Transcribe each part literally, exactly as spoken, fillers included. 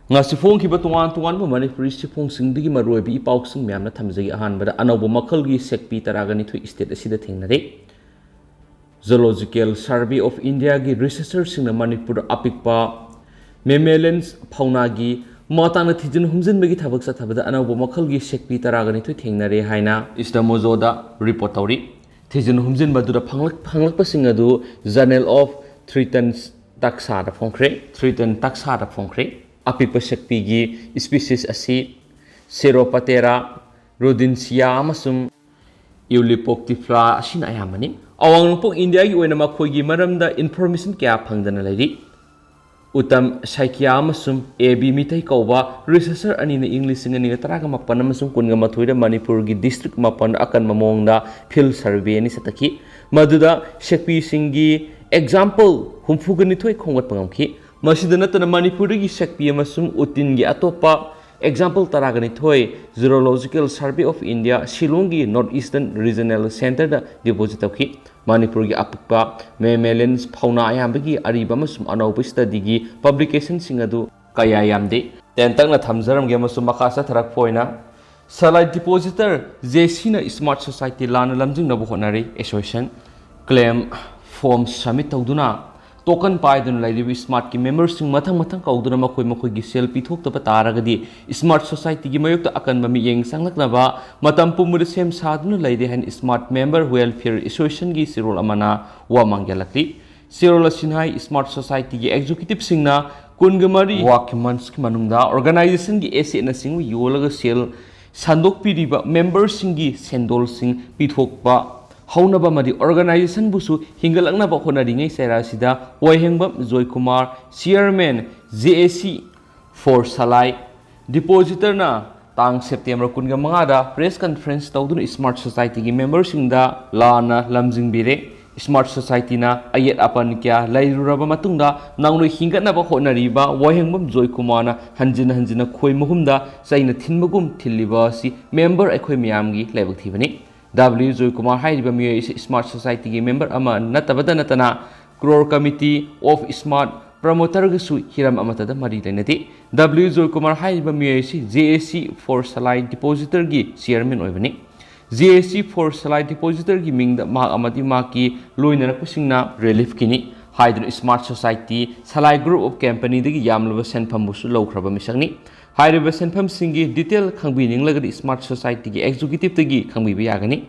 ꯉꯁꯤ ꯐꯣꯡꯈꯤꯕ ꯇꯣꯉꯥꯟ ꯇꯣꯉꯥꯟꯕ ꯃꯅꯤꯄꯨꯔꯤ ꯆꯦꯐꯣꯡꯁꯤꯡꯗꯒꯤ ꯃꯔꯨꯑꯣꯏꯕ ꯏ ꯄꯥꯎꯁꯤꯡ ꯃꯌꯥꯝꯅ ꯊꯝꯖꯒꯦ꯫ ꯑꯍꯥꯟꯕꯗ, ꯑꯅꯧꯕ ꯃꯈꯜꯒꯤ ꯁꯦꯛꯄꯤ ꯇꯔꯥꯒ ꯅꯤꯊꯣꯏ state ꯑꯁꯤꯗ ꯊꯦꯡꯅꯔꯦ꯫ Zoological Survey of Indiaꯒꯤ researcherꯁꯤꯡꯅ ꯃꯅꯤꯄꯨꯔꯗ ꯑꯄꯤꯛꯄ mammalians ꯐꯥꯎꯅꯥꯒꯤ ꯃꯇꯥꯡꯗ ꯊꯤꯖꯤꯟ ꯍꯨꯝꯖꯤꯟꯕꯒꯤ ꯊꯕꯛ ꯆꯠꯊꯕꯗ ꯑꯅꯧꯕ ꯃꯈꯜꯒꯤ ꯁꯦꯛꯄꯤ ꯇꯔꯥꯒ ꯅꯤꯊꯣꯏ ꯊꯦꯡꯅꯔꯦ ꯍꯥꯏꯅ ISDAMOZOꯗ report ꯇꯧꯔꯤ꯫ ꯊꯤꯖꯤꯟ ꯍꯨꯝꯖꯤꯟꯕꯗꯨꯗ ꯐꯪꯂꯛ-, ꯐꯪꯂꯛꯄꯁꯤꯡ ꯑꯗꯨ Journal of Threatened Taxaꯗ ꯐꯣꯡꯈ꯭ꯔꯦ꯫ Threatened Taxaꯗ ꯐꯣꯡꯈ꯭ꯔꯦ꯫ ꯑꯄꯤꯛꯄ ꯁꯦꯛꯄꯤꯒꯤ species ꯑꯁꯤ Cercoptera, Rodentia ꯑꯃꯁꯨꯡ Eulepoctyphla ꯑꯁꯤꯅ ꯑꯌꯥꯝꯕꯅꯤ꯫ ꯑꯋꯥꯡ ꯅꯣꯡꯄꯣꯛ ꯏꯟꯗꯤꯌꯥꯒꯤ ꯑꯣꯏꯅ ꯃꯈꯣꯏꯒꯤ ꯃꯔꯝꯗ information ꯀꯌꯥ ꯐꯪꯗꯅ ꯂꯩꯔꯤ꯫ Uttam Saikia ꯑꯃꯁꯨꯡ A B ꯃꯤꯇꯩ ꯀꯧꯕ researcher ꯑꯅꯤꯅ ꯏꯪ ꯂꯤꯁꯤꯡ ꯑꯅꯤꯒ ꯇꯔꯥꯒ ꯃꯥꯄꯟ ꯑꯃꯁꯨꯡ ꯀꯨꯟꯒ ꯃꯥꯊꯣꯏꯗ ꯃꯅꯤꯄꯨꯔꯒꯤ district ꯃꯥꯄꯟ ꯑꯀꯟꯕ ꯃꯑꯣꯡꯗ field survey ꯑꯅꯤ ꯆꯠꯊꯈꯤ, ꯃꯗꯨꯗ ꯁꯦꯛꯄꯤꯁꯤꯡꯒꯤ example ꯍꯨꯝꯐꯨꯒ ꯅꯤꯊꯣꯏ ꯈꯣꯝꯒꯠꯄ ꯉꯝꯈꯤ꯫ ꯃꯁꯤꯗ ꯅꯠꯇꯅ ꯃꯅꯤꯄꯨꯔꯗꯒꯤ ꯁꯦꯛꯄꯤ ꯑꯃꯁꯨꯡ ꯎꯇꯤꯟꯒꯤ ꯑꯇꯣꯞꯄ example ꯇꯔꯥꯒ ꯅꯤꯊꯣꯏ Zoological Survey of India ꯁꯤꯂꯣꯡꯒꯤ North Eastern Regional Centreꯗ deposit ꯇꯧꯈꯤ꯫ ꯃꯅꯤꯄꯨꯔꯒꯤ ꯑꯄꯤꯛꯄ mammalians ꯐꯥꯎꯅꯥ ꯑꯌꯥꯝꯕꯒꯤ ꯑꯔꯤꯕ ꯑꯃꯁꯨꯡ ꯑꯅꯧꯕ studyꯒꯤ publicationꯁꯤꯡ ꯑꯗꯨ ꯀꯌꯥ ꯌꯥꯝꯗꯦ꯫ ꯇꯦꯟꯇꯛꯅ ꯊꯝꯖꯔꯝꯒꯦ ꯑꯃꯁꯨꯡ ꯃꯈꯥ ꯆꯠꯊꯔꯛꯄ ꯑꯣꯏꯅ ꯁꯂꯥꯏ depositor ꯖꯦ ꯁꯤꯅ Smart Society ꯂꯥꯟꯅ ꯂꯝꯖꯤꯡꯅꯕ ꯍꯣꯠꯅꯔꯤ꯫ Association claim form submit ꯇꯧꯗꯨꯅ token ꯄꯥꯏꯗꯨꯅ ꯂꯩꯔꯤꯕ Smartꯀꯤ memberꯁꯤꯡ ꯃꯊꯪ ꯃꯊꯪ ꯀꯧꯗꯨꯅ ꯃꯈꯣꯏ ꯃꯈꯣꯏꯒꯤ ꯁꯦꯜ ꯄꯤꯊꯣꯛꯇꯕ ꯇꯥꯔꯒꯗꯤ Smart Societyꯒꯤ ꯃꯥꯌꯣꯛꯇ ꯑꯀꯟꯕ ꯃꯤꯠꯌꯦꯡ ꯆꯪꯂꯛꯅꯕ ꯃꯇꯝ ꯄꯨꯝꯕꯗ ꯁꯦꯝ ꯁꯥꯗꯨꯅ ꯂꯩꯔꯦ ꯍꯥꯏꯅ Smart Member Welfare Associationꯒꯤ ꯆꯦꯔꯣꯜ ꯑꯃꯅ ꯋꯥ ꯃꯥꯡꯖꯜꯂꯛꯂꯤ꯫ ꯆꯦꯔꯣꯜ ꯑꯁꯤꯅ ꯍꯥꯏ, Smart Societyꯒꯤ executiveꯁꯤꯡꯅ ꯀꯨꯟꯒ ꯃꯔꯤ working monthsꯀꯤ ꯃꯅꯨꯡꯗ organizationꯒꯤ assetꯅꯆꯤꯡꯕ ꯌꯣꯜꯂꯒ ꯁꯦꯜ ꯁꯟꯗꯣꯛꯄꯤꯔꯤꯕ memberꯁꯤꯡꯒꯤ ꯁꯦꯟꯗꯣꯜꯁꯤꯡ ꯄꯤꯊꯣꯛꯄ ꯍꯧꯅꯕ ꯑꯃꯗꯤ organizationꯕꯨꯁꯨ ꯍꯤꯡꯒꯠꯂꯛꯅꯕ ꯍꯣꯠꯅꯔꯤꯉꯩ ꯆꯩꯔꯥ ꯑꯁꯤꯗ ꯋꯥꯍꯦꯡꯕꯝ Joykumar, chairman, J A C for Salai, depositorꯅ ꯇꯥꯡ September ꯀꯨꯟꯒ ꯃꯉꯥꯗ press conference ꯇꯧꯗꯨꯅ Smart Societyꯒꯤ memberꯁꯤꯡꯗ ꯂꯥꯟꯅ ꯂꯝꯖꯤꯡꯕꯤꯔꯦ꯫ Smart Societyꯅ ꯑꯌꯦꯠ ꯑꯄꯟ ꯀꯌꯥ ꯂꯩꯔꯨꯔꯕ ꯃꯇꯨꯡꯗ ꯅꯧꯅ ꯍꯤꯡꯒꯠꯅꯕ ꯍꯣꯠꯅꯔꯤꯕ ꯋꯥꯍꯦꯡꯕꯝ ꯖꯣꯏꯀꯨꯃꯥꯔꯅ ꯍꯟꯖꯤꯟ ꯍꯟꯖꯤꯟꯅ ꯈꯣꯏ ꯃꯍꯨꯝꯗ ꯆꯩꯅ ꯊꯤꯟꯕꯒꯨꯝ ꯊꯤꯜꯂꯤꯕ ꯑꯁꯤ member ꯑꯩꯈꯣꯏ ꯃꯌꯥꯝꯒꯤ ꯂꯥꯏꯕꯛ ꯊꯤꯕꯅꯤ꯫ W ꯖꯣꯏꯀꯨꯃꯥꯔ ꯍꯥꯏꯔꯤꯕ ꯃꯤꯑꯣꯏ ꯑꯁꯤ Smart Societyꯒꯤ member ꯑꯃ ꯅꯠꯇꯕꯗ ꯅꯠꯇꯅ Crore Committee of Smart ꯄ꯭ꯔꯃꯣꯇꯔꯒꯁꯨ ꯍꯤꯔꯝ ꯑꯃꯠꯇꯗ ꯃꯔꯤ ꯂꯩꯅꯗꯦ꯫ ꯗꯕ꯭ꯂꯤꯎ ꯖꯣꯏꯀꯨꯃꯥꯔ ꯍꯥꯏꯔꯤꯕ ꯃꯤꯑꯣꯏ ꯑꯁꯤ ꯖꯦ ꯑꯦ ꯁꯤ for Salai Depositorꯒꯤ ꯆꯤꯌꯔꯃꯦꯟ ꯑꯣꯏꯕꯅꯤ꯫ ꯖꯦ ꯑꯦ ꯁꯤ for Salai Depositorꯒꯤ ꯃꯤꯡꯗ ꯃꯍꯥꯛ ꯑꯃꯗꯤ ꯃꯍꯥꯛꯀꯤ ꯂꯣꯏꯅꯔꯛꯄꯁꯤꯡꯅ ꯔꯤꯂꯤꯐꯀꯤꯅꯤ ꯍꯥꯏꯗꯨꯅ Smart Society Salai Group of Companyꯗꯒꯤ ꯌꯥꯝꯂꯕ ꯁꯦꯟꯐꯝꯕꯨꯁꯨ ꯂꯧꯈ꯭ꯔꯕ ꯃꯤꯁꯛꯅꯤ꯫ ꯍꯥꯏꯔꯤꯕ ꯁꯦꯟꯐꯝꯁꯤꯡꯒꯤ ꯗꯤꯇꯦꯜ ꯈꯪꯕꯤꯅꯤꯡꯂꯒꯗꯤ Smart Societyꯒꯤ ꯑꯦꯛꯖꯤꯀ꯭ꯌꯨꯇꯤꯞꯇꯒꯤ ꯈꯪꯕꯤꯕ ꯌꯥꯒꯅꯤ꯫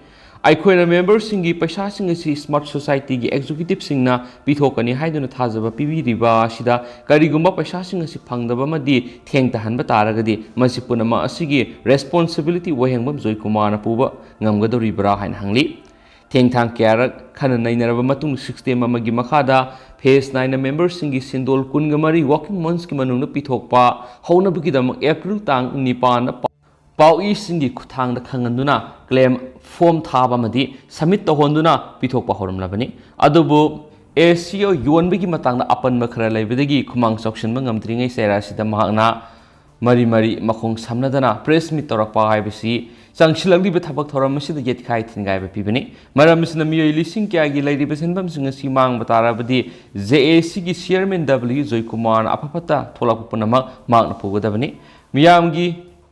ꯑꯩꯈꯣꯏꯅ ꯃꯦꯝꯕꯔꯁꯤꯡꯒꯤ ꯄꯩꯁꯥꯁꯤꯡ ꯑꯁꯤ Smart Societyꯒꯤ ꯑꯦꯛꯖꯤꯀ꯭ꯌꯨꯇꯤꯞꯁꯤꯡꯅ ꯄꯤꯊꯣꯛꯀꯅꯤ ꯍꯥꯏꯗꯨꯅ ꯊꯥꯖꯕ ꯄꯤꯕꯤꯔꯤꯕ ꯑꯁꯤꯗ ꯀꯔꯤꯒꯨꯝꯕ ꯄꯩꯁꯥꯁꯤꯡ ꯑꯁꯤ ꯐꯪꯗꯕ ꯑꯃꯗꯤ ꯊꯦꯡꯊꯍꯟꯕ ꯇꯥꯔꯒꯗꯤ ꯃꯁꯤ ꯄꯨꯝꯅꯃꯛ ꯑꯁꯤꯒꯤ ꯔꯦꯁꯄꯣꯟꯁꯤꯕꯤꯂꯤꯇꯤ ꯋꯥꯍꯦꯡꯕꯝ ꯖꯣꯏꯀꯨꯃꯥꯔꯅ ꯄꯨꯕ ꯉꯝꯒꯗꯧꯔꯤꯕ꯭ꯔꯥ ꯍꯥꯏꯅ ꯍꯪꯂꯤ꯫ ꯊꯦꯡꯊꯥꯡ ꯀꯌꯥꯔꯛ ꯈꯟꯅ ꯅꯩꯅꯔꯕ ꯃꯇꯨꯡꯗ ꯁꯤꯁꯇꯦꯝ ꯑꯃꯒꯤ ꯃꯈꯥꯗ ꯐꯦꯁ ꯅꯥꯏꯅ ꯃꯦꯝꯕꯔꯁꯤꯡꯒꯤ ꯁꯦꯟꯗꯣꯜ ꯀꯨꯟꯒ ꯃꯔꯤ ꯋꯥꯔꯀꯤꯡ ꯃꯟꯁꯀꯤ ꯃꯅꯨꯡꯗ ꯄꯤꯊꯣꯛꯄ ꯍꯧꯅꯕꯒꯤꯗꯃꯛ ꯑꯦꯄ꯭ꯔꯤꯜ ꯇꯥꯡ ꯅꯤꯄꯥꯟꯗ ꯄꯥꯎꯏꯁꯤꯡꯒꯤ ꯈꯨꯠꯊꯥꯡꯗ ꯈꯪꯍꯟꯗꯨꯅ ꯀ꯭ꯂꯦꯝ ꯐꯣꯝ ꯊꯥꯕ ꯑꯃꯗꯤ ꯁꯕꯃꯤꯠ ꯇꯧꯍꯟꯗꯨꯅ ꯄꯤꯊꯣꯛꯄ ꯍꯧꯔꯝꯂꯕꯅꯤ꯫ ꯑꯗꯨꯕꯨ ꯑꯦ ꯁꯤ ꯑꯣ ꯌꯣꯟꯕꯒꯤ ꯃꯇꯥꯡꯗ ꯑꯄꯟꯕ ꯈꯔ ꯂꯩꯕꯗꯒꯤ ꯈꯨꯃꯥꯡ ꯆꯥꯎꯁꯤꯟꯕ ꯉꯝꯗ꯭ꯔꯤꯉꯩ ꯆꯩꯔꯥ ꯑꯁꯤꯗ ꯃꯍꯥꯛꯅ ꯃꯔꯤ ꯃꯔꯤ ꯃꯈꯣꯡ ꯁꯝꯅꯗꯅ ꯄ꯭ꯔꯦꯁ ꯃꯤꯠ ꯇꯧꯔꯛꯄ ꯍꯥꯏꯕꯁꯤ ꯆꯪꯁꯤꯜꯂꯛꯂꯤꯕ ꯊꯕꯛ ꯊꯧꯔꯝ ꯑꯁꯤꯗ ꯌꯦꯠꯈꯥꯏ ꯊꯤꯟꯒꯥꯏꯕ ꯄꯤꯕꯅꯤ꯫ ꯃꯔꯝ ꯑꯁꯤꯅ ꯃꯤꯑꯣꯏ ꯂꯤꯁꯤꯡ ꯀꯌꯥꯒꯤ ꯂꯩꯔꯤꯕ ꯁꯦꯟꯐꯝꯁꯤꯡ ꯑꯁꯤ ꯃꯥꯡꯕ ꯇꯥꯔꯕꯗꯤ ꯖꯦ ꯑꯦ ꯁꯤꯒꯤ ꯆꯤꯌꯔꯃꯦꯟ ꯗꯕ꯭ꯂꯤꯎ ꯖꯣꯏꯀꯨꯃꯥꯔꯅ ꯑꯐ ꯐꯠꯇ ꯊꯣꯛꯂꯛꯄ ꯄꯨꯝꯅꯃꯛ ꯃꯍꯥꯛꯅ ꯄꯨꯒꯗꯕꯅꯤ꯫ ꯃꯤꯌꯥꯝꯒꯤ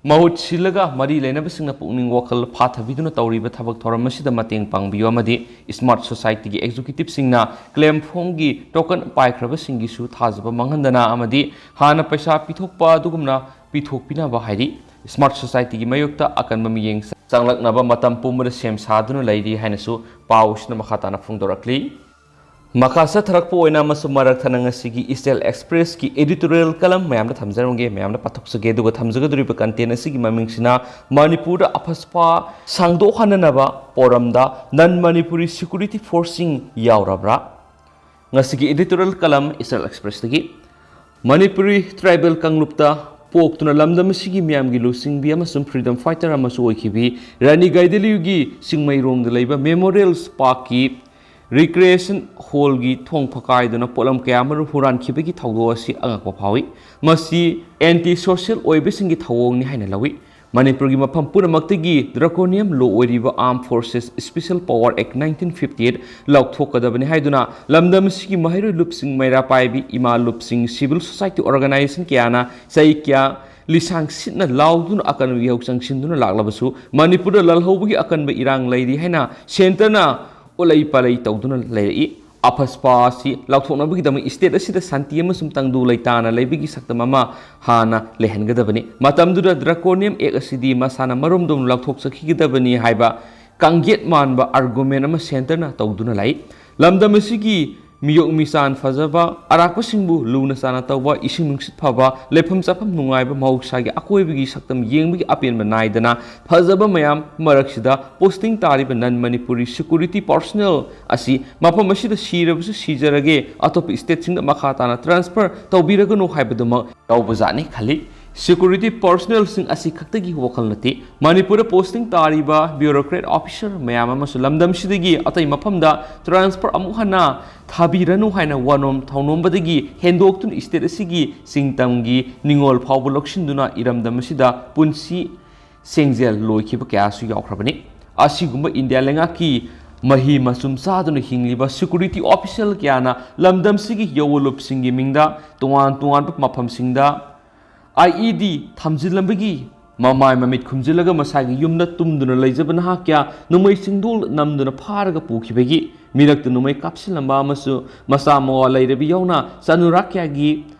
ꯃꯍꯨꯠ ꯁꯤꯜꯂꯒ ꯃꯔꯤ ꯂꯩꯅꯕꯁꯤꯡꯅ ꯄꯨꯛꯅꯤꯡ ꯋꯥꯈꯜ ꯐꯥꯊꯕꯤꯗꯨꯅ ꯇꯧꯔꯤꯕ ꯊꯕꯛ ꯊꯧꯔꯝ ꯑꯁꯤꯗ ꯃꯇꯦꯡ ꯄꯥꯡꯕꯤꯌꯨ ꯑꯃꯗꯤ ꯁ꯭ꯃꯥꯔꯠ ꯁꯣꯁꯥꯏꯇꯤꯒꯤ ꯑꯦꯛꯖꯤꯀ꯭ꯌꯨꯇꯤꯕꯁꯤꯡꯅ ꯀ꯭ꯂꯦꯝ ꯐꯣꯝꯒꯤ ꯇꯣꯀꯟ ꯄꯥꯏꯈ꯭ꯔꯕꯁꯤꯡꯒꯤꯁꯨ ꯊꯥꯖꯕ ꯃꯥꯡꯍꯟꯗꯅ ꯑꯃꯗꯤ ꯍꯥꯟꯅ ꯄꯩꯁꯥ ꯄꯤꯊꯣꯛꯄ ꯑꯗꯨꯒꯨꯝꯅ ꯄꯤꯊꯣꯛꯄꯤꯅꯕ ꯍꯥꯏꯗꯤ ꯁ꯭ꯃꯥꯔꯠ ꯁꯣꯁꯥꯏꯇꯤꯒꯤ ꯃꯥꯌꯣꯛꯇ ꯑꯀꯟꯕ ꯃꯤꯠꯌꯦꯡ ꯆꯪꯂꯛꯅꯕ ꯃꯇꯝ ꯄꯨꯝꯕꯗ ꯁꯦꯝ ꯁꯥꯗꯨꯅ ꯂꯩꯔꯤ ꯍꯥꯏꯅꯁꯨ ꯄꯥꯎ ꯑꯁꯤꯅ ꯃꯈꯥ ꯇꯥꯅ ꯐꯣꯡꯗꯣꯔꯛꯂꯤ꯫ ꯃꯈꯥ ꯆꯠꯊꯔꯛꯄ ꯑꯣꯏꯅ ꯑꯃꯁꯨꯡ ꯃꯔꯛ ꯊꯠꯅ ꯉꯁꯤꯒꯤ ꯏꯁꯇꯦꯜ ꯑꯦꯛꯁꯄ꯭ꯔꯦꯁꯀꯤ ꯑꯦꯗꯤꯇꯣꯔꯤꯌꯦꯜ ꯀꯂꯝ ꯃꯌꯥꯝꯗ ꯊꯝꯖꯔꯝꯒꯦ꯫ ꯃꯌꯥꯝꯗ ꯄꯥꯊꯣꯛꯆꯒꯦ꯫ ꯑꯗꯨꯒ ꯊꯝꯖꯒꯗꯧꯔꯤꯕ ꯀꯟꯇꯦꯟ ꯑꯁꯤꯒꯤ ꯃꯃꯤꯡꯁꯤꯅ ꯃꯅꯤꯄꯨꯔꯗ ꯑꯐꯁꯄꯥ ꯁꯥꯡꯗꯣꯛꯍꯟꯅꯅꯕ ꯄꯣꯔꯝꯗ ꯅꯟ ꯃꯅꯤꯄꯨꯔꯤ ꯁꯦꯀ꯭ꯌꯨꯔꯤꯇꯤ ꯐꯣꯔꯁꯁꯤꯡ ꯌꯥꯎꯔꯕ꯭ꯔꯥ? ꯉꯁꯤꯒꯤ ꯑꯦꯗꯤꯇꯣꯔꯤꯌꯦꯜ ꯀꯂꯝ ꯏꯁꯇꯦꯜ ꯑꯦꯛꯁꯄ꯭ꯔꯦꯁꯇꯒꯤ꯫ ꯃꯅꯤꯄꯨꯔꯤ ꯇ꯭ꯔꯥꯏꯕꯦꯜ ꯀꯥꯡꯂꯨꯞꯇ ꯄꯣꯛꯇꯨꯅ ꯂꯝꯗꯝ ꯑꯁꯤꯒꯤ ꯃꯤꯌꯥꯝꯒꯤ ꯂꯨꯆꯤꯡꯕꯤ ꯑꯃꯁꯨꯡ ꯐ꯭ꯔꯤꯗꯝ ꯐꯥꯏꯇꯔ ꯑꯃꯁꯨ ꯑꯣꯏꯈꯤꯕꯤ ꯔꯥꯅꯤ ꯒꯥꯏꯗꯤꯟꯂꯤꯌꯨꯒꯤ ꯆꯤꯡꯃꯩꯔꯣꯡꯗ ꯂꯩꯕ ꯃꯦꯃꯣꯔꯤꯌꯦꯜ ꯄꯥꯔꯛꯀꯤ ꯔꯤꯀ꯭ꯔꯤꯌꯦꯁꯟ ꯍꯣꯜꯒꯤ ꯊꯣꯡ ꯐꯀꯥꯏꯗꯨꯅ ꯄꯣꯠꯂꯝ ꯀꯌꯥ ꯑꯃꯔꯣꯝ ꯍꯨꯔꯥꯟꯈꯤꯕꯒꯤ ꯊꯧꯗꯣꯛ ꯑꯁꯤ ꯑꯉꯛꯄ ꯐꯥꯎꯏ꯫ ꯃꯁꯤ ꯑꯦꯟꯇꯤ ꯁꯣꯁꯤꯌꯦꯜ ꯑꯣꯏꯕꯁꯤꯡꯒꯤ ꯊꯧꯑꯣꯡꯅꯤ ꯍꯥꯏꯅ ꯂꯧꯏ꯫ ꯃꯅꯤꯄꯨꯔꯒꯤ ꯃꯐꯝ ꯄꯨꯝꯅꯃꯛꯇꯒꯤ draconian law ꯑꯣꯏꯔꯤꯕ Armed Forces Special Power Act nineteen fifty eight ꯂꯧꯊꯣꯛꯀꯗꯕꯅꯤ ꯍꯥꯏꯗꯨꯅ ꯂꯝꯗꯝ ꯑꯁꯤꯒꯤ ꯃꯍꯩꯔꯣꯏ ꯂꯨꯞꯁꯤꯡ, ꯃꯩꯔꯥ ꯄꯥꯏꯕꯤ ꯏꯃꯥ ꯂꯨꯞꯁꯤꯡ, civil society organization ꯀꯌꯥꯅ ꯆꯍꯤ ꯀꯌꯥ ꯂꯤꯁꯥꯡ ꯁꯤꯠꯅ ꯂꯥꯎꯗꯨꯅ ꯑꯀꯟꯕ ꯏꯍꯧ ꯆꯪꯁꯤꯟꯗꯨꯅ ꯂꯥꯛꯂꯕꯁꯨ ꯃꯅꯤꯄꯨꯔꯗ ꯂꯥꯜꯍꯧꯕꯒꯤ ꯑꯀꯟꯕ ꯏꯔꯥꯡ ꯂꯩꯔꯤ ꯍꯥꯏꯅ centreꯅ ꯎꯠꯂꯩ ꯄꯥꯂꯩ ꯇꯧꯗꯨꯅ ꯂꯩꯔꯛꯏ꯫ AFSPA ꯑꯁꯤ ꯂꯥꯎꯊꯣꯛꯅꯕꯒꯤꯗꯃꯛ state ꯑꯁꯤꯗ ꯁꯥꯟꯇꯤ ꯑꯃꯁꯨꯡ ꯇꯪꯗꯨ ꯂꯩꯇꯥꯅ ꯂꯩꯕꯒꯤ ꯁꯛꯇꯝ ꯑꯃ ꯍꯥꯟꯅ ꯂꯩꯍꯟꯒꯗꯕꯅꯤ꯫ ꯃꯇꯝꯗꯨꯗ draconian act ꯑꯁꯤꯗꯤ ꯃꯁꯥꯅ ꯃꯔꯣꯝꯗꯣꯝ ꯂꯥꯎꯊꯣꯛꯆꯈꯤꯒꯗꯕꯅꯤ ꯍꯥꯏꯕ ꯀꯥꯡꯒꯦꯠ ꯃꯥꯟꯕ argument ꯑꯃ centreꯅ ꯇꯧꯗꯨꯅ ꯂꯥꯛꯏ꯫ ꯂꯝꯗꯝ ꯑꯁꯤꯒꯤ ꯃꯤꯌꯣꯛ ꯃꯤꯆꯥꯟ ꯐꯖꯕ, ꯑꯔꯥꯛꯄꯁꯤꯡꯕꯨ ꯂꯨꯅ ꯆꯥꯟꯅ ꯇꯧꯕ, ꯏꯁꯤꯡ ꯅꯨꯡꯁꯤꯠ ꯐꯕ, ꯂꯩꯐꯝ ꯆꯥꯐꯝ ꯅꯨꯡꯉꯥꯏꯕ, ꯃꯍꯧꯁꯥꯒꯤ ꯑꯀꯣꯏꯕꯒꯤ ꯁꯛꯇꯝ ꯌꯦꯡꯕꯒꯤ ꯑꯄꯦꯟꯕ ꯅꯥꯏꯗꯅ ꯐꯖꯕ ꯃꯌꯥꯝ ꯃꯔꯛꯁꯤꯗ posting ꯇꯥꯔꯤꯕ non Manipuri security personnel ꯑꯁꯤ ꯃꯐꯝ ꯑꯁꯤꯗ ꯁꯤꯔꯕꯁꯨ ꯁꯤꯖꯔꯒꯦ, ꯑꯇꯣꯞꯄ stateꯁꯤꯡꯗ ꯃꯈꯥ ꯇꯥꯅ transfer ꯇꯧꯕꯤꯔꯒꯅꯨ ꯍꯥꯏꯕꯗꯨꯃꯛ ꯇꯧꯕꯖꯥꯠꯅꯤ ꯈꯜꯂꯤ꯫ Security personnelꯁꯤꯡ ꯑꯁꯤ ꯈꯛꯇꯒꯤ ꯋꯥꯈꯜ ꯅꯠꯇꯦ, ꯃꯅꯤꯄꯨꯔꯗ posting ꯇꯥꯔꯤꯕ bureaucrat officer ꯃꯌꯥꯝ ꯑꯃꯁꯨ ꯂꯝꯗꯝꯁꯤꯗꯒꯤ ꯑꯇꯩ ꯃꯐꯝꯗ transfer ꯑꯃꯨꯛ ꯍꯟꯅ ꯊꯥꯕꯤꯔꯅꯨ ꯍꯥꯏꯅ ꯋꯥꯅꯣꯝ ꯊꯧꯅꯣꯝꯕꯗꯒꯤ ꯍꯦꯟꯗꯣꯛꯇꯨꯅ state ꯑꯁꯤꯒꯤ ꯆꯤꯡꯇꯝꯒꯤ ꯅꯤꯡꯉꯣꯜ ꯐꯥꯎꯕ ꯂꯧꯁꯤꯟꯗꯨꯅ ꯏꯔꯝꯗꯝ ꯑꯁꯤꯗ ꯄꯨꯟꯁꯤ ꯁꯦꯡꯖꯦꯜ ꯂꯣꯏꯈꯤꯕ ꯀꯌꯥꯁꯨ ꯌꯥꯎꯈ꯭ꯔꯕꯅꯤ꯫ ꯑꯁꯤꯒꯨꯝꯕ ꯏꯟꯗꯤꯌꯥ ꯂꯩꯉꯥꯛꯀꯤ ꯃꯍꯤ ꯃꯆꯨꯝ ꯆꯥꯗꯨꯅ ꯍꯤꯡꯂꯤꯕ security official ꯀꯌꯥꯅ ꯂꯝꯗꯝꯁꯤꯒꯤ ꯌꯧꯋꯂꯨꯞꯁꯤꯡꯒꯤ ꯃꯤꯡꯗ ꯇꯣꯉꯥꯟ ꯇꯣꯉꯥꯟꯕ ꯃꯐꯝꯁꯤꯡꯗ IED ꯊꯝꯖꯤꯜꯂꯝꯕꯒꯤ ꯃꯃꯥꯏ ꯃꯃꯤꯠ ꯈꯨꯝꯖꯤꯜꯂꯒ ꯃꯁꯥꯒꯤ ꯌꯨꯝꯗ ꯇꯨꯝꯗꯨꯅ ꯂꯩꯖꯕ ꯅꯍꯥ ꯀꯌꯥ ꯅꯣꯡꯃꯩ ꯆꯤꯡꯗꯣꯜ ꯅꯝꯗꯨꯅ ꯐꯥꯔꯒ ꯄꯨꯈꯤꯕꯒꯤ ꯃꯤꯔꯛꯇ ꯅꯣꯡꯃꯩ ꯀꯥꯞꯁꯤꯜꯂꯝꯕ ꯑꯃꯁꯨ ꯃꯆꯥ ꯃꯋꯥ ꯂꯩꯔꯕꯤ ꯌꯥꯎꯅ ꯆꯅꯨꯔꯥꯛ ꯀꯌꯥꯒꯤ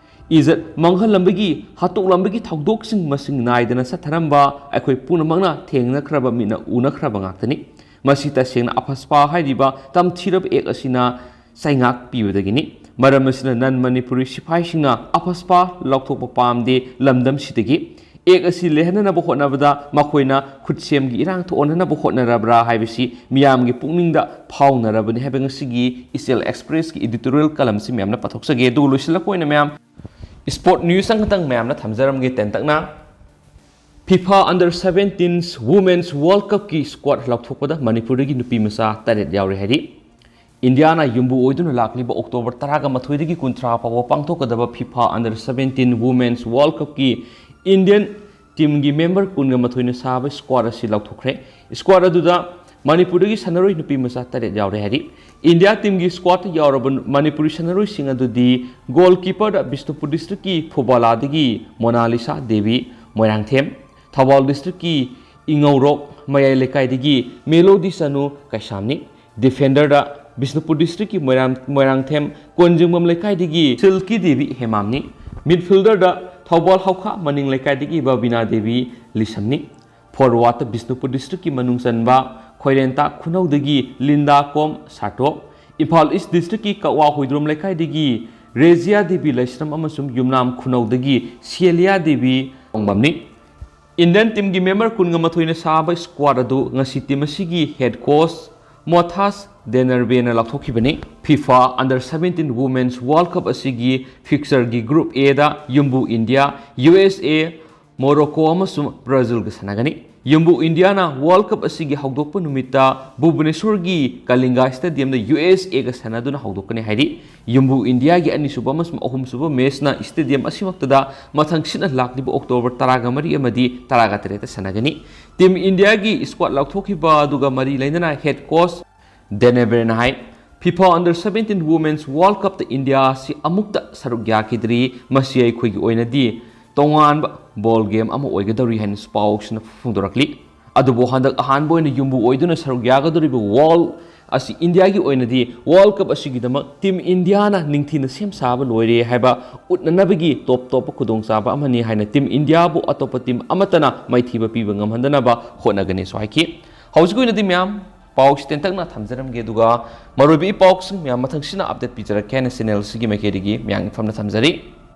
ꯏꯖꯠ ꯃꯥꯡꯍꯜꯂꯝꯕꯒꯤ, ꯍꯥꯠꯇꯣꯛꯂꯝꯕꯒꯤ ꯊꯧꯗꯣꯛꯁꯤꯡ ꯃꯁꯤꯡ ꯅꯥꯏꯗꯅ ꯆꯠꯊꯔꯝꯕ ꯑꯩꯈꯣꯏ ꯄꯨꯝꯅꯃꯛꯅ ꯊꯦꯡꯅꯈ꯭ꯔꯕ, ꯃꯤꯠꯅ ꯎꯅꯈ꯭ꯔꯕ ꯉꯥꯛꯇꯅꯤ꯫ ꯃꯁꯤ ꯇꯁꯦꯡꯅ AFSPA ꯍꯥꯏꯔꯤꯕ ꯇꯝꯊꯤꯔꯕ act ꯑꯁꯤꯅ ꯆꯩꯉꯥꯛ ꯄꯤꯕꯗꯒꯤꯅꯤ꯫ ꯃꯔꯝ ꯑꯁꯤꯅ non Manipuri ꯁꯤꯐꯥꯏꯁꯤꯡꯅ AFSPA ꯂꯧꯊꯣꯛꯄ ꯄꯥꯝꯗꯦ ꯂꯝꯗꯝꯁꯤꯗꯒꯤ꯫ Act ꯑꯁꯤ ꯂꯩꯍꯟꯅꯅꯕ ꯍꯣꯠꯅꯕꯗ ꯃꯈꯣꯏꯅ ꯈꯨꯠꯁꯦꯝꯒꯤ ꯏꯔꯥꯡ ꯊꯣꯛꯍꯟꯅꯅꯕ ꯍꯣꯠꯅꯔꯕ꯭ꯔꯥ ꯍꯥꯏꯕꯁꯤ ꯃꯤꯌꯥꯝꯒꯤ ꯄꯨꯛꯅꯤꯡꯗ ꯐꯥꯎꯅꯔꯕꯅꯤ ꯍꯥꯏꯕ ꯉꯁꯤꯒꯤ ꯏꯆꯦꯜ Expressꯀꯤ editorial columnꯁꯤ ꯃꯌꯥꯝꯅ ꯄꯥꯊꯣꯛꯆꯒꯦ꯫ ꯑꯗꯨꯒ ꯂꯣꯏꯁꯤꯜꯂꯛꯄ ꯑꯣꯏꯅ ꯃꯌꯥꯝ sport news ꯑꯃꯈꯛꯇꯪ ꯃꯌꯥꯝꯅ ꯊꯝꯖꯔꯝꯒꯦ ꯇꯦꯟꯇꯛꯅ꯫ FIFA Under seventeen Women's World Cupꯀꯤ squad ꯂꯥꯎꯊꯣꯛꯄꯗ ꯃꯅꯤꯄꯨꯔꯗꯒꯤ ꯅꯨꯄꯤ ꯃꯆꯥ ꯇꯔꯦꯠ ꯌꯥꯎꯔꯦ ꯍꯥꯏꯔꯤ꯫ ꯏꯟꯗꯤꯌꯥꯅ ꯌꯨꯝꯕꯨ ꯑꯣꯏꯗꯨꯅ ꯂꯥꯛꯂꯤꯕ October ꯇꯔꯥꯒ ꯃꯥꯊꯣꯏꯗꯒꯤ ꯀꯨꯟꯊ꯭ꯔꯥ ꯐꯥꯎꯕ ꯄꯥꯡꯊꯣꯛꯀꯗꯕ FIFA Under seventeen Women's World Cupꯀꯤ Indian ꯇꯤꯝꯒꯤ ꯃꯦꯝꯕꯔ ꯀꯨꯟꯒ ꯃꯥꯊꯣꯏꯅ ꯁꯥꯕ ꯁ꯭ꯀ꯭ꯋꯥꯗ ꯑꯁꯤ ꯂꯥꯎꯊꯣꯛꯈ꯭ꯔꯦ꯫ ꯁ꯭ꯀ꯭ꯋꯥꯗ ꯑꯗꯨꯗ ꯃꯅꯤꯄꯨꯔꯗꯒꯤ ꯁꯥꯟꯅꯔꯣꯏ ꯅꯨꯄꯤ ꯃꯆꯥ ꯇꯔꯦꯠ ꯌꯥꯎꯔꯦ ꯍꯥꯏꯔꯤ꯫ ꯏꯟꯗꯤꯌꯥ ꯇꯤꯝꯒꯤ ꯁ꯭ꯀ꯭ꯋꯥꯗꯇ ꯌꯥꯎꯔꯕ ꯃꯅꯤꯄꯨꯔꯤ ꯁꯥꯟꯅꯔꯣꯏꯁꯤꯡ ꯑꯗꯨꯗꯤ ꯒꯣꯜ ꯀꯤꯄꯔꯗ ꯕꯤꯁꯅꯨꯄꯨꯔ ꯗꯤꯁꯇ꯭ꯔꯤꯛꯀꯤ ꯐꯨꯕꯥꯂꯥꯗꯒꯤ ꯃꯣꯅꯥꯂꯤꯁꯥ ꯗꯦꯕꯤ, ꯃꯣꯏꯔꯥꯡꯊꯦꯝ, ꯊꯧꯕꯥꯜ ꯗꯤꯁꯇ꯭ꯔꯤꯛꯀꯤ ꯏꯉꯧꯔꯣꯛ ꯃꯌꯥꯏ ꯂꯩꯀꯥꯏꯗꯒꯤ ꯃꯦꯂꯣꯗꯤ ꯆꯅꯨ ꯀꯩꯁꯥꯝꯅꯤ꯫ ꯗꯤꯐꯦꯟꯗꯔꯗ ꯕꯤꯁꯅꯨꯄꯨꯔ ꯗꯤꯁꯇ꯭ꯔꯤꯛꯀꯤ ꯃꯣꯏꯔꯥꯡ-, ꯃꯣꯏꯔꯥꯡꯊꯦꯝ ꯀꯣꯟꯖꯤꯡꯕꯝ ꯂꯩꯀꯥꯏꯗꯒꯤ ꯁꯤꯜꯀꯤ ꯗꯦꯕꯤ ꯍꯦꯃꯥꯝꯅꯤ꯫ ꯃꯤꯗꯐꯤꯜꯗꯔꯗ ꯊꯧꯕꯥꯜ ꯍꯧꯈꯥ ꯃꯅꯤꯡ ꯂꯩꯀꯥꯏꯗꯒꯤ ꯕꯕꯤꯅꯥ ꯗꯦꯕꯤ ꯂꯤꯁꯝꯅꯤ꯫ ꯐꯣꯔꯋꯥꯔꯗꯇ ꯕꯤꯁꯅꯨꯄꯨꯔ ꯗꯤꯁꯇ꯭ꯔꯤꯛꯀꯤ ꯃꯅꯨꯡ ꯆꯟꯕ ꯈꯣꯏꯔꯦꯟꯇꯥ ꯈꯨꯅꯧꯗꯒꯤ ꯂꯤꯟꯗꯥ ꯀꯣꯝ ꯁꯥꯇꯣꯞ, ꯏꯝꯐꯥꯜ ꯏꯁ ꯗꯤꯁꯇ꯭ꯔꯤꯛꯀꯤ ꯀꯛꯋꯥ ꯍꯨꯏꯗ꯭ꯔꯣꯝ ꯂꯩꯀꯥꯏꯗꯒꯤ ꯔꯦꯖꯤꯌꯥ ꯗꯦꯕꯤ ꯂꯩꯁ꯭ꯔꯝ ꯑꯃꯁꯨꯡ ꯌꯨꯝꯅꯥꯝ ꯈꯨꯅꯧꯗꯒꯤ ꯁꯦꯂꯤꯌꯥ ꯗꯦꯕꯤ ꯋꯥꯡꯕꯝꯅꯤ꯫ ꯏꯟꯗꯤꯌꯟ ꯇꯤꯝꯒꯤ ꯃꯦꯝꯕꯔ ꯀꯨꯟꯒ ꯃꯥꯊꯣꯏꯅ ꯁꯥꯕ ꯁ꯭ꯀ꯭ꯋꯥꯗ ꯑꯗꯨ ꯉꯁꯤ ꯇꯤꯝ ꯑꯁꯤꯒꯤ ꯍꯦꯗ ꯀꯣꯆ ꯃꯣꯊꯥꯁ ꯗꯦꯅꯔꯕꯦꯅ ꯂꯥꯎꯊꯣꯛꯈꯤꯕꯅꯤ꯫ FIFA Under seventeen Women's World Cup ꯑꯁꯤꯒꯤ ꯐꯤꯛꯆꯔꯒꯤ ꯒ꯭ꯔꯨꯞ ꯑꯦꯗ ꯌꯨꯝꯕꯨ ꯏꯟꯗꯤꯌꯥ, ꯌꯨ ꯑꯦꯁ ꯑꯦ, ꯃꯣꯔꯣꯀꯣ ꯑꯃꯁꯨꯡ ꯕ꯭ꯔꯥꯖꯤꯜꯒ ꯁꯥꯟꯅꯒꯅꯤ꯫ ꯌꯨꯝꯕꯨ ꯏꯟꯗꯤꯌꯥꯅ ꯋꯥꯔꯜ ꯀꯞ ꯑꯁꯤꯒꯤ ꯍꯧꯗꯣꯛꯄ ꯅꯨꯃꯤꯠꯇ ꯚꯨꯕꯅꯦꯁꯣꯔꯒꯤ ꯀꯂꯤꯡꯒꯥ ꯁ꯭ꯇꯦꯗꯤꯌꯝꯗ ꯌꯨ ꯑꯦꯁ ꯑꯦꯒ ꯁꯥꯟꯅꯗꯨꯅ ꯍꯧꯗꯣꯛꯀꯅꯤ ꯍꯥꯏꯔꯤ꯫ ꯌꯨꯝꯕꯨ ꯏꯟꯗꯤꯌꯥꯒꯤ ꯑꯅꯤꯁꯨꯕ ꯑꯃꯁꯨꯡ ꯑꯍꯨꯝꯁꯨꯕ ꯃꯦꯆꯅ ꯁ꯭ꯇꯦꯗꯤꯌꯝ ꯑꯁꯤꯃꯛꯇꯗ ꯃꯊꯪꯁꯤꯠꯅ ꯂꯥꯛꯂꯤꯕ ꯑꯣꯛꯇꯣꯕꯔ ꯇꯔꯥꯒ ꯃꯔꯤ ꯑꯃꯗꯤ ꯇꯔꯥꯒ ꯇꯔꯦꯠꯇ ꯁꯥꯟꯅꯒꯅꯤ꯫ ꯇꯤꯝ ꯏꯟꯗꯤꯌꯥꯒꯤ ꯁ꯭ꯀ꯭ꯋꯥꯗ ꯂꯥꯎꯊꯣꯛꯈꯤꯕ ꯑꯗꯨꯒ ꯃꯔꯤ ꯂꯩꯅꯅ ꯍꯦꯗ ꯀꯣꯆ ꯗꯦꯅꯦꯕ꯭ꯔꯦꯅ ꯍꯥꯏ, "FIFA Under seventeen Women's World Cupꯇ ꯏꯟꯗꯤꯌꯥ ꯑꯁꯤ ꯑꯃꯨꯛꯇ ꯁꯔꯨꯛ ꯌꯥꯈꯤꯗ꯭ꯔꯤ꯫ ꯃꯁꯤ ꯑꯩꯈꯣꯏꯒꯤ ꯑꯣꯏꯅꯗꯤ ꯇꯣꯉꯥꯟꯕ ꯕꯣꯜ ꯒꯦꯝ ꯑꯃ ꯑꯣꯏꯒꯗꯧꯔꯤ" ꯍꯥꯏꯅꯁꯨ ꯄꯥꯎꯁꯤꯅ ꯐꯣꯡꯗꯣꯔꯛꯂꯤ꯫ ꯑꯗꯨꯕꯨ ꯍꯟꯗꯛ ꯑꯍꯥꯟꯕ ꯑꯣꯏꯅ ꯌꯨꯝꯕꯨ ꯑꯣꯏꯗꯨꯅ ꯁꯔꯨꯛ ꯌꯥꯒꯗꯧꯔꯤꯕ ꯋꯥꯔꯜ ꯑꯁꯤ ꯏꯟꯗꯤꯌꯥꯒꯤ ꯑꯣꯏꯅꯗꯤ ꯋꯥꯔꯜ ꯀꯞ ꯑꯁꯤꯒꯤꯗꯃꯛ ꯇꯤꯝ ꯏꯟꯗꯤꯌꯥꯅ ꯅꯤꯡꯊꯤꯅ ꯁꯦꯝ ꯁꯥꯕ ꯂꯣꯏꯔꯦ ꯍꯥꯏꯕ ꯎꯠꯅꯅꯕꯒꯤ ꯇꯣꯞ ꯇꯣꯞꯄ ꯈꯨꯗꯣꯡꯆꯥꯕ ꯑꯃꯅꯤ ꯍꯥꯏꯅ ꯇꯤꯝ ꯏꯟꯗꯤꯌꯥꯕꯨ ꯑꯇꯣꯞꯄ ꯇꯤꯝ ꯑꯃꯠꯇꯅ ꯃꯥꯏꯊꯤꯕ ꯄꯤꯕ ꯉꯝꯍꯟꯗꯅꯕ ꯍꯣꯠꯅꯒꯅꯤꯁꯨ ꯍꯥꯏꯈꯤ꯫ ꯍꯧꯖꯤꯛꯀꯤ ꯑꯣꯏꯅꯗꯤ ꯃꯌꯥꯝ ꯄꯥꯎꯁꯤ ꯇꯦꯟꯇꯛꯅ ꯊꯝꯖꯔꯝꯒꯦ, ꯑꯗꯨꯒ ꯃꯔꯨꯑꯣꯏꯕ ꯏ ꯄꯥꯎꯁꯤꯡ ꯃꯌꯥꯝ ꯃꯊꯪꯁꯤꯅ ꯑꯞꯗꯦꯠ ꯄꯤꯖꯔꯛꯀꯦ ꯍꯥꯏꯅ ꯆꯦꯅꯦꯜꯁꯤꯒꯤ ꯃꯥꯏꯀꯩꯗꯒꯤ ꯃꯌꯥꯝꯒꯤ ꯐꯝꯅ ꯊꯝꯖꯔꯤ꯫